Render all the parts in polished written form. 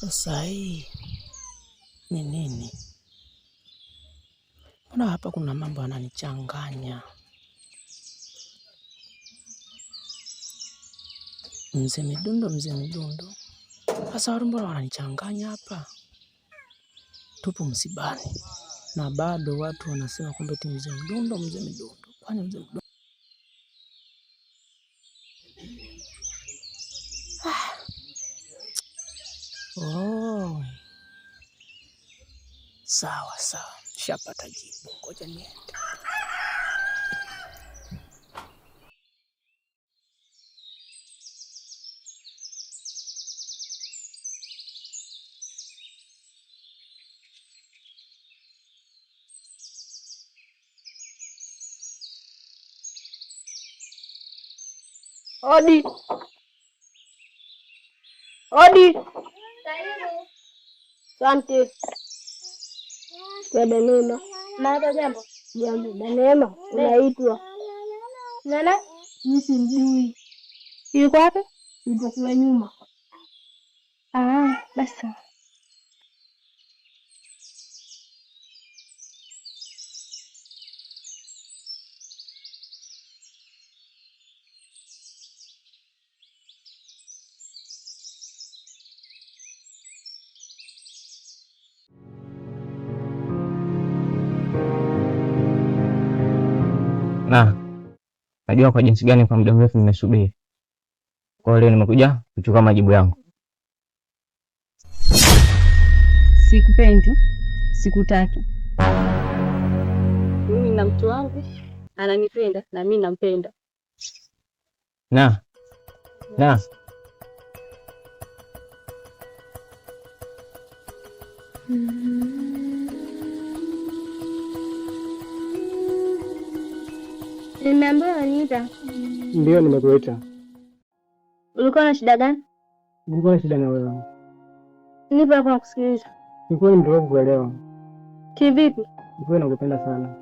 Sasa hii ni nini? Mbona hapa kuna mambo yananichanganya? Mzee Midundo, mzee Midundo. Sasa watu mbona wananichanganya hapa? Tupo msibani na bado watu wanasema kwamba eti mzee Mdundo, mzee Midundo. Kwani mzee Mdundo? Oh. Sawa sawa, shapata jibu, ngoja niende. Odi. Odi. Asante. Dada Neema. Mara jambo. Jambo. Dada Neema, unaitwa nana? Mimi simjui. Yuko wapi? Yuko kule nyuma. Ah, basi. Na najua kwa jinsi gani kwa muda mrefu nimesubiri. Kwa hiyo leo nimekuja kuchukua majibu yangu. Sikupendi, sikutaki. Mimi na mtu wangu ananipenda na mimi nampenda. Na na Nimeambiwa unaniita. Ndio, nimekuita. Ulikuwa na shida gani? Nilikuwa na shida na wewe. Nipo hapa nakusikiliza. Nilikuwa nimetoka kukuelewa. Kivipi? Nilikuwa nakupenda sana.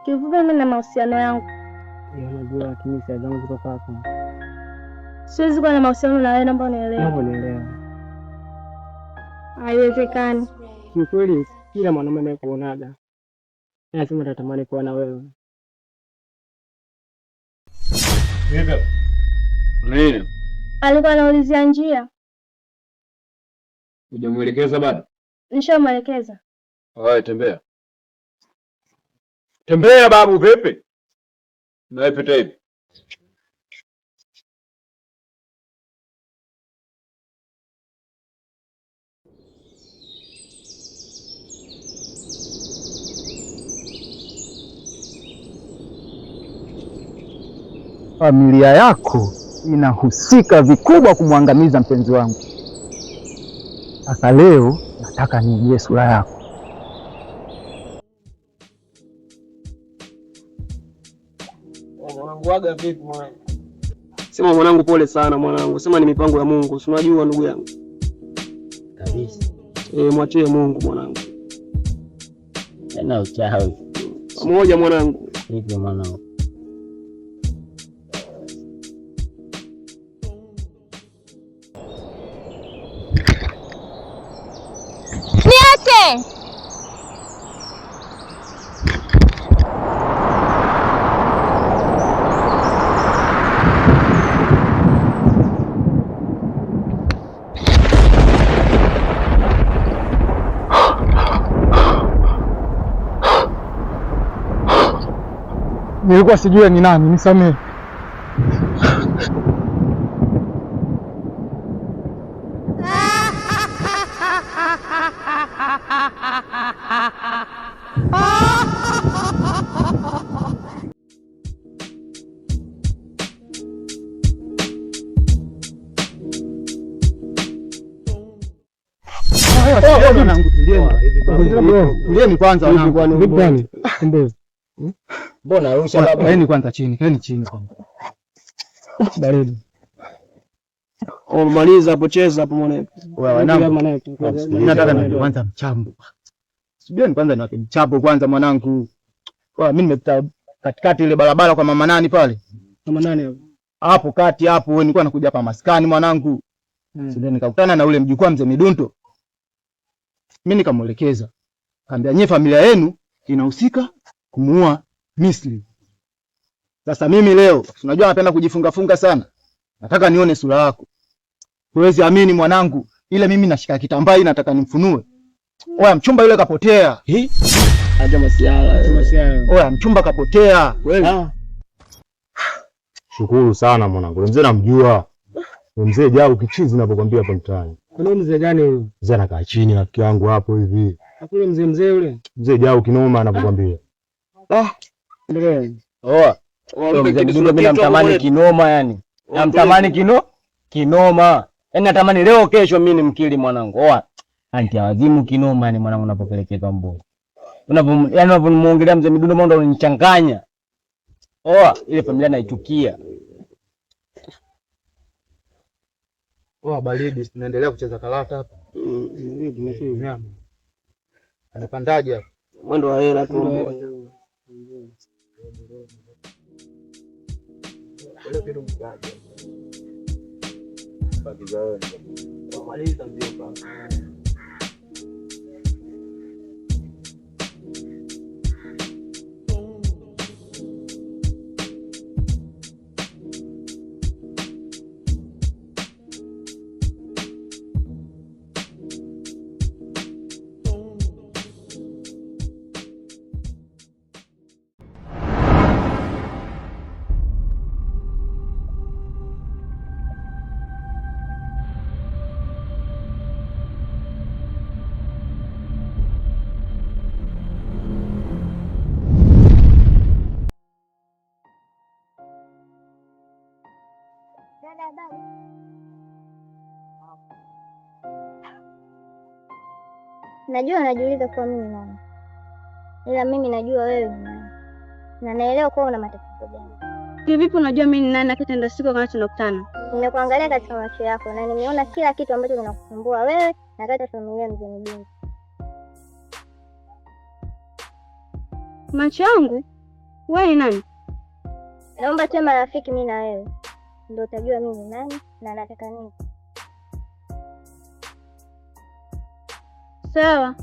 Kivipi mimi na mahusiano yangu? Najua, lakini hisia zangu ziko kwako. Siwezi kuwa na mahusiano na wewe, naomba unielewe. Naomba unielewe. Haiwezekani. Kiukweli kila mwanaume anayekuonaga lazima atatamani kuwa na wewe. Nini? Alikuwa anaulizia njia. Hujamuelekeza bado? Nishamwelekeza. Haya, tembea. Tembea babu, vipi? Nawe pita hivi. Familia yako inahusika vikubwa kumwangamiza mpenzi wangu. Sasa leo nataka nijue sura yako. Mwanangu waga vipi mwanangu? Sema mwanangu, pole sana mwanangu. Sema ni mipango ya Mungu, si unajua ndugu yangu kabisa. Mwachie Mungu mwanangu. Tena uchawi pamoja mwanangu. Vipi mwanangu? Niache! Nilikuwa sijui ni nani, nisamehe. Tulieni kwanza wanangu. Mbona rusha baba? Kaeni kwanza chini, kaeni chini kwanza. Baridi. Maliza hapo, cheza hapo mwanangu. Wewe wanangu, nataka niwape kwanza mchambo. Subiri kwanza niwape mchambo kwanza mwanangu. Kwa mimi nimepita katikati ile barabara kwa mama nani pale. Mama nani hapo? Hapo kati hapo nilikuwa nakuja hapa maskani mwanangu. Sio, nikakutana na ule mjukuu wa mzee Midunto. Mimi nikamuelekeza. Kaambia nyie familia yenu inahusika kumuua Misri. Sasa mimi leo, unajua napenda kujifunga funga sana. Nataka nione sura yako. Huwezi amini mwanangu, ile mimi nashika kitambaa hii nataka nimfunue. Oya, mchumba yule kapotea. Hi? Acha masiala. Oya, mchumba kapotea. Kweli? Shukuru sana mwanangu. Mzee namjua. Mzee Jau kichizi ninapokuambia hapa mtaani. Kuna mzee gani huyu? Mzee anakaa chini rafiki yangu hapo hivi. Hakuna mzee mzee yule. Mzee Jau kinoma anapokuambia. Ah. Endelea. Oa. Mzee Midundo mimi namtamani kinoma yani. Namtamani kinoma. Yaani natamani leo kesho mimi nimkili mwanangu. Oa. Anti awazimu kinoma yani mwanangu unapopelekea mbo. Unapo yani unapomuongelea mzee Midundo mbona unanichanganya. Oa, ile familia naichukia. Oa, baridi, tunaendelea kucheza karata hapa. Anapandaje hapa? Mwendo wa hela tu. Najua unajiuliza kuwa mimi ni nani, ila mimi najua wewe ni nani na naelewa kuwa una matatizo gani. Kivipi unajua mimi ni nani akati ndo siku kama tunakutana? Nimekuangalia katika macho yako na nimeona kila kitu ambacho kinakusumbua wewe na kati ya familia mzee Mjinga. Macho yangu? Wewe ni nani? Naomba tuwe marafiki mimi na wewe, ndio utajua mimi ni nani na nataka nini. Sawa.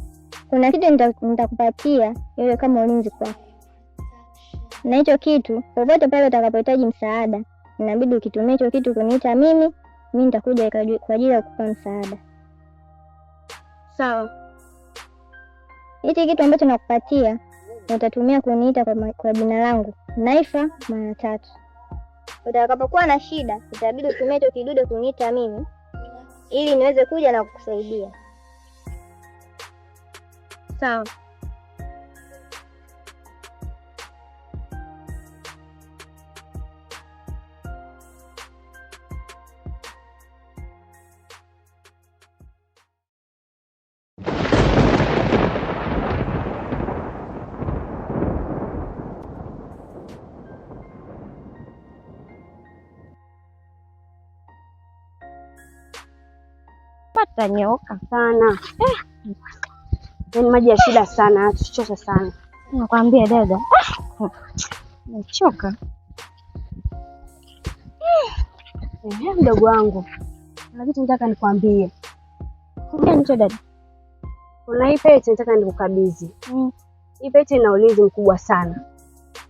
Kuna kitu nitakupatia iwe kama ulinzi kwako, na hicho kitu popote pale utakapohitaji msaada, inabidi ukitumia hicho kitu kuniita mimi, mimi nitakuja kwa ajili ya kukupa msaada. Sawa. Hichi kitu ambacho nakupatia utatumia kuniita kwa jina langu Naifa mara 3. Utakapokuwa na shida, itabidi utumie hicho kidude kuniita mimi ili niweze kuja na kukusaidia. Sawa. Patanyooka sana. Yaani maji ya shida sana, yanatuchosha sana. Nakwambia dada. Nachoka. Mdogo wangu, kuna kitu nataka nikwambie. Nini hicho dada? Kuna hii pete nataka nikukabidhi. Hii pete ina ulinzi mkubwa sana.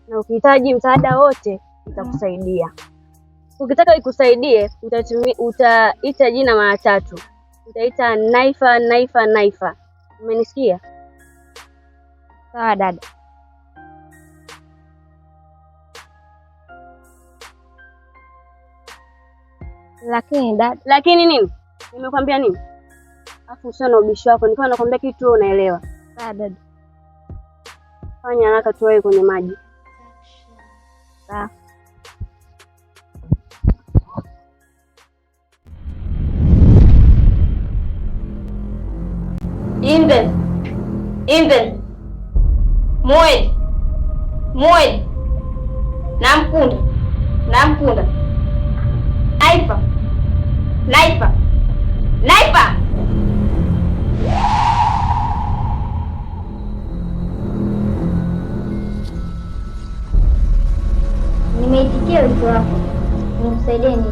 Na ukihitaji msaada wote nitakusaidia. Ukitaka ikusaidie, utaita jina mara 3. Utaita Naifa, Naifa, Naifa. Umenisikia? Sawa dada. Lakini dada, Lakini nini? Nimekwambia nini? Alafu usio na ubishi wako, nikiwa nakwambia kitu wewe unaelewa. Sawa dada. Fanya haraka tuwahi kwenye maji. Sawa. Inde. Inde. Moed. Moed. Namkunda. Namkunda. Naifa. Naifa. Naifa. Nimeitikia wito wako. Nikusaidie nini?